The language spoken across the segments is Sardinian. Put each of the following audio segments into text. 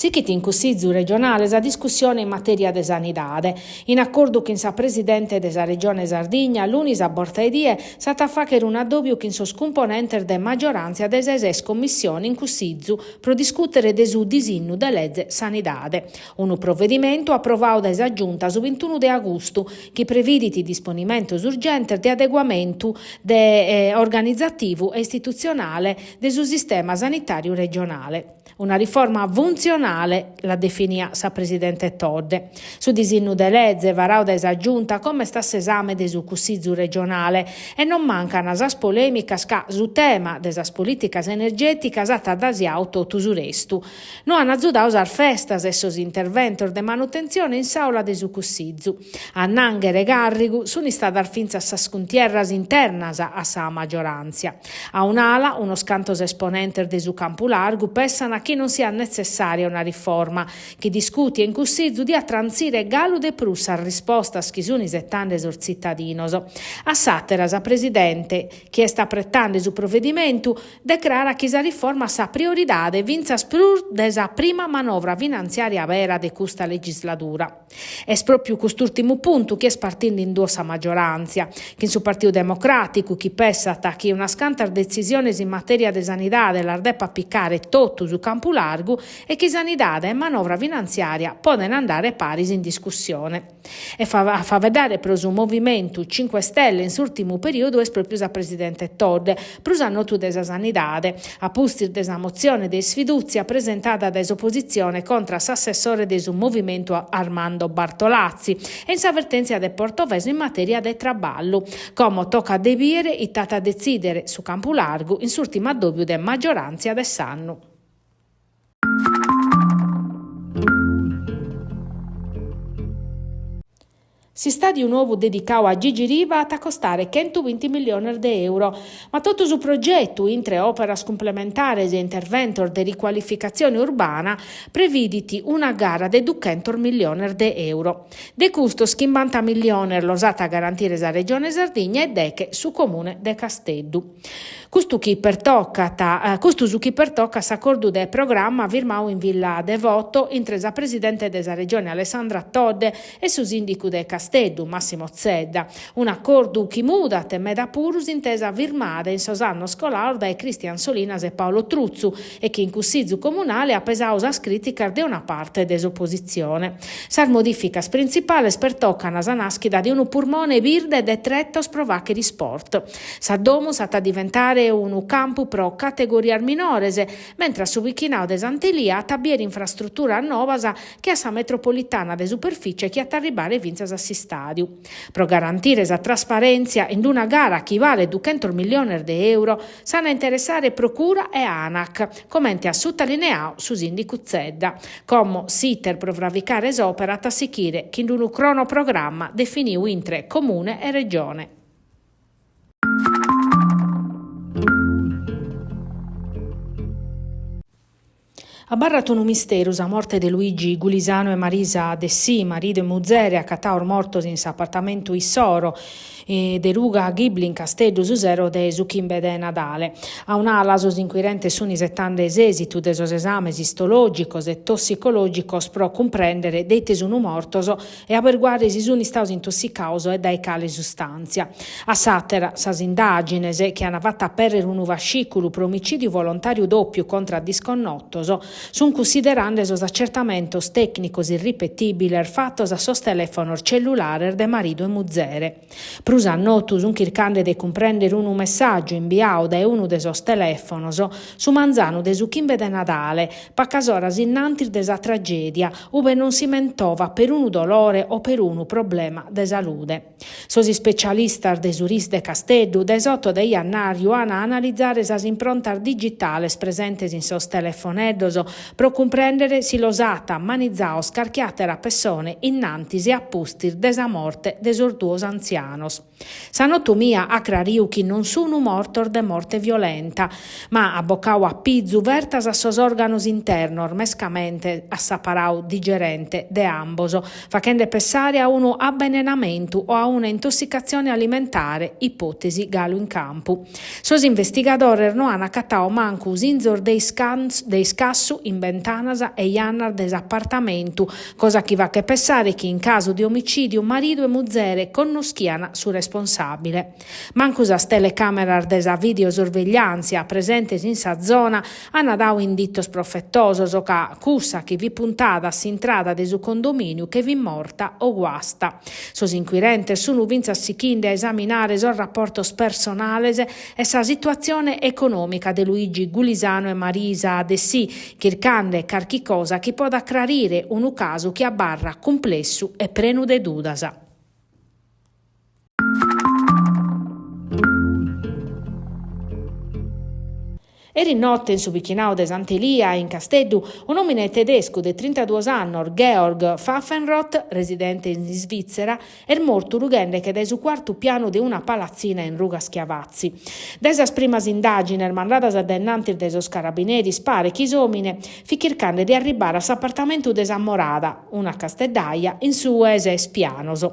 Sichit in Cussizu regionale sa discussione in matèria de sanidade. In acordu chin sa presidente de sa Regione Sardigna, lunis a borta 'e die s'at a fàghere un'addòbiu chin sos cumponentes de magioràntzia de sa ses commissione in Cussizu pro discùtere de su disinnu de leze sanidade. Unu provedimentu aprovadu dae sa Giunta su bintunu de agustu chi previdit disponimentos urgentes de adeguamentu de organizativu e istitutzionale de su sistema sanitàriu regionale. Una riforma funtzionale, l'at definia sa presidente Todde. Su disinnu de leze varadu dae sa Giunta como est a s'esame de su Cussizu regionale e non mancan sas polèmicas ca su tema de sas polìticas energèticas at addasiadu totu su restu. No an azudadu sas festas e sos interventos de manutentzione in s'àula de su Cussizu. A annànghere càrrigu sunt istadas fintzas sas cuntierras internas a sa magioràntzia. A un'ala, unos cantos esponentes de su campu largu pessan chi non siat netzessària una riforma, chi discùtia in Cussizu diat trantzire galu de prus sas rispostas chi sunt isetande sos tzitadinos. A s'àtera, sa presidente, chi est apretande su provedimentu, decrarat chi sa riforma at sa prioridade fintzas prus de sa prima manovra finantziària bera de custa legisladura. Est pròpiu cust'ùrtimu puntu chi est partinde in duos sa magioràntzia, chin su Partidu Democràticu chi pessat chi unas cantas detzisiones in matèria de sanidade las depat picare totu su campu largu e chi sanidade e manovra finantziària podent andare paris in discussione. E a faeddare pro su Movimentu Cinque Stelle in s'ùrtimu perìodu est pròpiu sa presidente Todde, prus a notu de sa sanidade, a pustis de sa motzione de isfidùtzia presentada dae s'opositzione contra a s'assessore de su Movimentu Armando Bartolazzi e in sa vertèntzia de Portovesme in matèria de traballu. Como tocat de bìdere ite at a detzìdere su campu largu in s'ùrtimu addòbiu de magioràntzia de s'annu. S'istàdiu nou dedicadu a Gigi Riva at a costare chentubinti milliones de euro, ma totu su progetu, intre òperas cumplementares e interventos de ricualificatzione urbana, previdit una gara de duchentos milliones de euro. De custos, chimbanta milliones los at a garantire sa Regione Sardigna e deche su Comune de Casteddu. Custu chi pertocat custu su chi pertocat s'acordu de programma firmadu in Villa Devoto intre sa presidente de sa Regione Alessandra Todde e su sìndicu de Casteddu Massimo Zedda, un'acordu chi mudat e meda puru s'intesa firmada in sos annos colados dae Christian Solinas e Paolo Truzzu e chi in Cussizu Comunale at pesadu sas crìticas de una parte de s'opositzione. Sas modìficas printzipales pertocan sa nàschida de unu purmone birde de tretos pro fàghere isport. Sa domus at a diventare unu campu pro categorias minores, mentras su bichinadu de Sant'Elia at a bìere infrastruturas novas che a sa metropolitana de superficie chi at a arribare fintzas a s'istàdiu. Pro garantire sa trasparèntzia in una gara chi balet duchentos milliones de euro, s'an a interessare Procura e Anac, comente at sutalineadu su sìndicu Zedda. Como s'iter pro fravicare s'òpera at a sichire chin unu cronoprogramma definidu intre Comune e Regione. Abarrat unu misteru sa morte de Luigi Gulisano e Marisa Dessì, maridu e muzere acatados mortos in s'apartamentu issoro de ruga Ghibli in Casteddu su sero de su chimbe de Nadale. A un'ala sos incuirentes sunt isetande s'èsitu de sos esames istològicos e tossicològicos pro cumprèndere de ite sunt mortos e aberguare si sunt istados intossicados e dae cale sustàntzia. A s'àtera, sas indàgines, chi ant fatu apèrrere unu fascìculu pro omicìdiu volontàriu dòpiu contra a disconnotos, sunt cunsiderende sos acertamentos tècnicos irripetìbiles fatos a sos telèfonos cellulares de maridu e muzere. Prus a notu sunt chircande de cumprèndere unu messàgiu imbiadu dae unu de sos telèfonos su manzanu de su chimbe de Nadale, pacas oras innantis de sa tragèdia, ube non si mentovat perunu dolore o perunu problema de salude. Sos ispecialistas de su RIS de Casteddu dae s'oto de jannàriu an a analizare sas improntas digitales presentes in sos telefoneddos pro cumprèndere si los at manizados carchi àtera pessone innantis e a pustis de sa morte de sos duos antzianos. S'anatomia at crariu chi non sunu mortos de morte violenta, ma at bocau a pizu fertas a sos òrganos internos, mescamente a s'aparau digerente de ambos, fachende pessare a unu abenenamentu o a una intossicatzione alimentare, ipòtesi galu in campu. Sos investigadores no an acatau mancu sinzos de iscassu. in bentanas e jannas de s'apartamentu, cosa chi faghet pessare chi in casu de omicìdiu maridu e muzere connoschian su responsàbile. Mancu sas telecàmeras de sa videosorvegliàntzia presentes in sa zona an dadu inditos profetosos ca cussa chi fit puntada a s'intrada de su condomìniu che fit morta o guasta. Sos inquirentes sun fintzas sichinde a esaminare sos raportos personales e sa situatzione econòmica de Luigi Gulisano e Marisa Dessì, chircande carchi cosa chi podat crarire unu casu chi abarrat cumplessu e prenu de dudas. Eris note in su bichinadu de Sant'Elia, in Casteddu, un'òmine tedescu de trintaduos annos, Georg Pfaffenroth, residente in Isvìtzera, est mortu rughende-che dae su cuartu pianu de una palatzina in ruga Schiavazzi. Dae sas primas indàgines mandadas a dae innantis dae sos carabineris paret chi s'òmine fit chirchende de arribbare a s'apartamentu de s'amorada, una casteddaja, in su 'e ses pianos.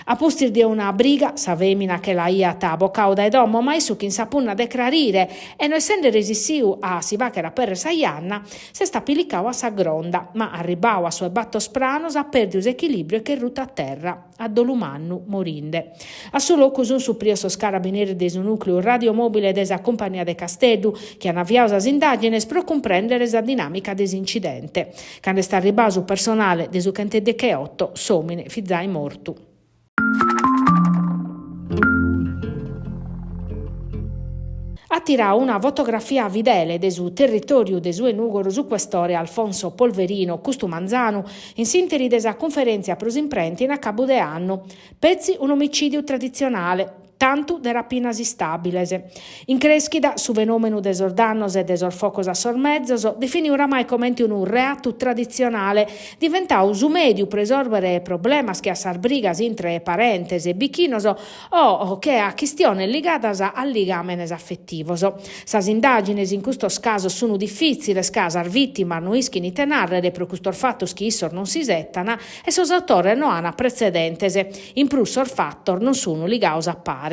A pustis de una briga, sa fèmina che l'aiat bocadu dae domo, ma issu chin sa punna de crarire e no essende resissiu a si fàghere apèrrere sa janna, s'est apilicadu a sa gronda, ma arribbadu a su 'e bator pranos at pèrdiu s'echilìbriu e ch'est rutu a terra, a dolu mannu morinde. A su locu sunt suprios sos carabineris de su nùcleu radiomòbile de sa Cumpagnia de Casteddu, chi an aviadu sas indàgines pro cumprèndere sa dinàmica de s'incidente. Cando est arribbadu su personale de su chenteddecheoto, s'òmine fit zai mortu. At tiradu una fotografia fidele de su territòriu de su 'e Nùgoro su questore Alfonso Polverino custu manzanu in s'ìnteri de sa cunferèntzia pro s'imprenta in acabu de annu. Petzi un'omicìdiu traditzionale. Tantu de rapinas istàbiles. In crèschida su fenòmenu de sos dannos e de sos focos a sos mezos, definiu oramai comente unu reatu traditzionale, diventadu su mèdiu pro isòrbere problemas che a sas brigas intre parentes e bichinos o che a chistiones ligadas a ligàmenes afetivos. Sas indàgines in custos casos sunt difìtziles ca sas vìtimas no ischin ite nàrrere pro custos fatos chi issos non s'isetan e sos autores no an pretzedentes. In prus sos fatos non sunu ligados a pare.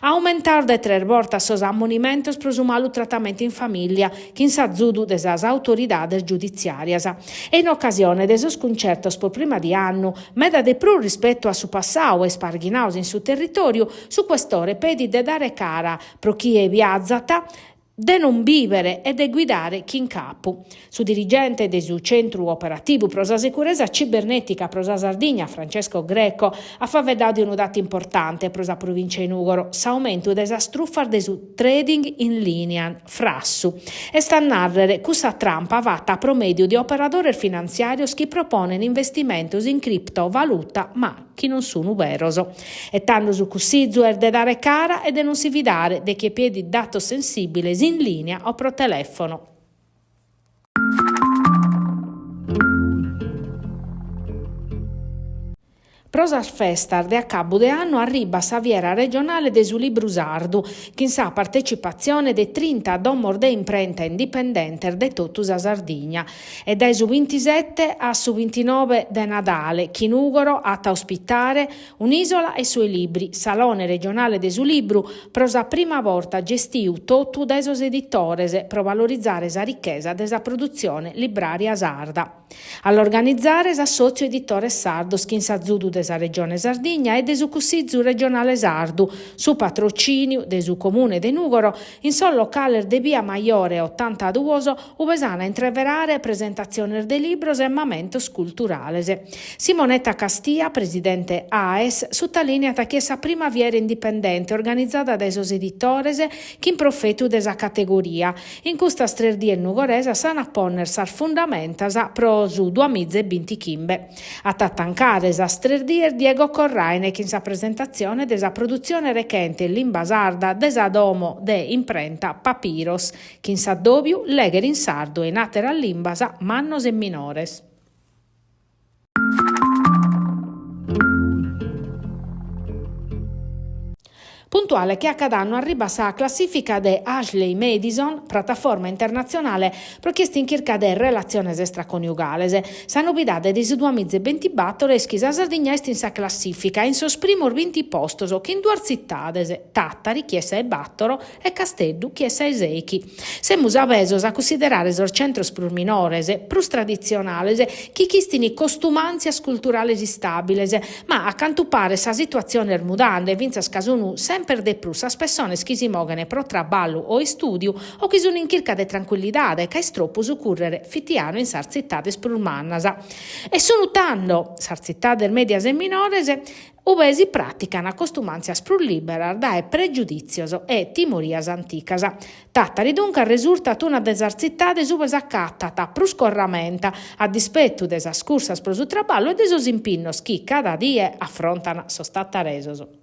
Aumentados de tres bortas sos ammonimentos pro su malu tratamentu in famìllia, chin s'azudu de sas autoridades giuditziàrias. E in ocasione de sos cuncertos pro prima de annu, meda de prus rispetu a su passadu e isparghinados in su territòriu, su questore pedit de dare cara pro chie viazat, de non bìbere e de guidare chin capu. Su dirigente de su Centru Operativu pro sa Securesa Cibernètica pro sa Sardigna, Francesco Greco, at faeddadu de unu datu importante pro sa provìncia 'e Nùgoro, s'aumentu de sas trufas de su trading in lìnia frassu, est a nàrrere cussa trampa fata pro mèdiu de operadores finantziàrios chi proponen investimentos in criptovaluta ma chi non sunu beros. E tando su cussizu est de dare cara e de non si fidare de chie pedit datos sensìbiles in lìnia o pro telèfono. Pro sas festas de acabu de annu arribat sa Fiera Regionale de su Libru Sardu, chin sa partecipatzione de trinta domos de imprenta indipendentes de totu sa Sardigna. E dae su bintisete a su bintinoe de Nadale chi Nùgoro at a ospitare Un'isola e i suoi libri, Salone regionale de su libru, pro sa prima borta gestiu totu dae sos editores pro valorizare sa richesa de sa produtzione librària sarda. A l'organizare s'Assòtziu Editores Sardos chin s'azudu de sa Regione Sardigna e de su Cussizu Regionale Sardu, su patrocìniu de su Comune de Nùgoro, in sos locales de bia Majore otantaduos, ube s'an a intreverare presentatziones de libros e mamentos culturales. Simonetta Castia, presidente AES, sutalìniat chi est sa prima fiera indipendente organizada dae sos editores chin profetu de sa categoria. In custas tres dies nugoresas s'an a pònnere sas fundamentas pro su duamiza e bintichimbe. At a tancare sas tres dies Diego Corraine chin sa presentatzione de sa produtzione rechente in limba sarda de sa domo de imprenta Papiros, Chin s'addòbiu lèghere in sardu e in àteras limbas mannos e minores. Puntuale che a cada annu arribat sa classìfica de Ashley Madison, prataforma internatzionale pro chie est in chirca de relatziones extraconiugales. Sa novidade de su duamiza e bintibator est chi sa Sardigna est in sa classìfica, in sos primos binti postos, chin duas tzitades, Tàtari, chi est sa 'e bator, e Casteddu, chi est sa 'e sèichi. Semus avesos a cunsiderare sos centros prus minores, prus traditzionales, chi chistin costumàntzias culturales istàbiles, ma a cantu paret sa situatzione est mudande, fintzas ca sun semper de prus sas pessones chi si moghen pro traballu o istùdiu o chi sun in chirca de trancuillidade ca est tropu su cùrrere fitianu in sas tzitades prus mannas. E sun tando sas tzitades mèdias e minores ube si pràtican costumàntzias prus lìberas dae pregiudìtzios e timorias anticas. Tàtari duncas resurtat una de sas tzitades ube s'acatat prus corramenta, a dispetu de sas cursas pro su traballu e de sos impinnos chi cada die afrontan sos tataresos.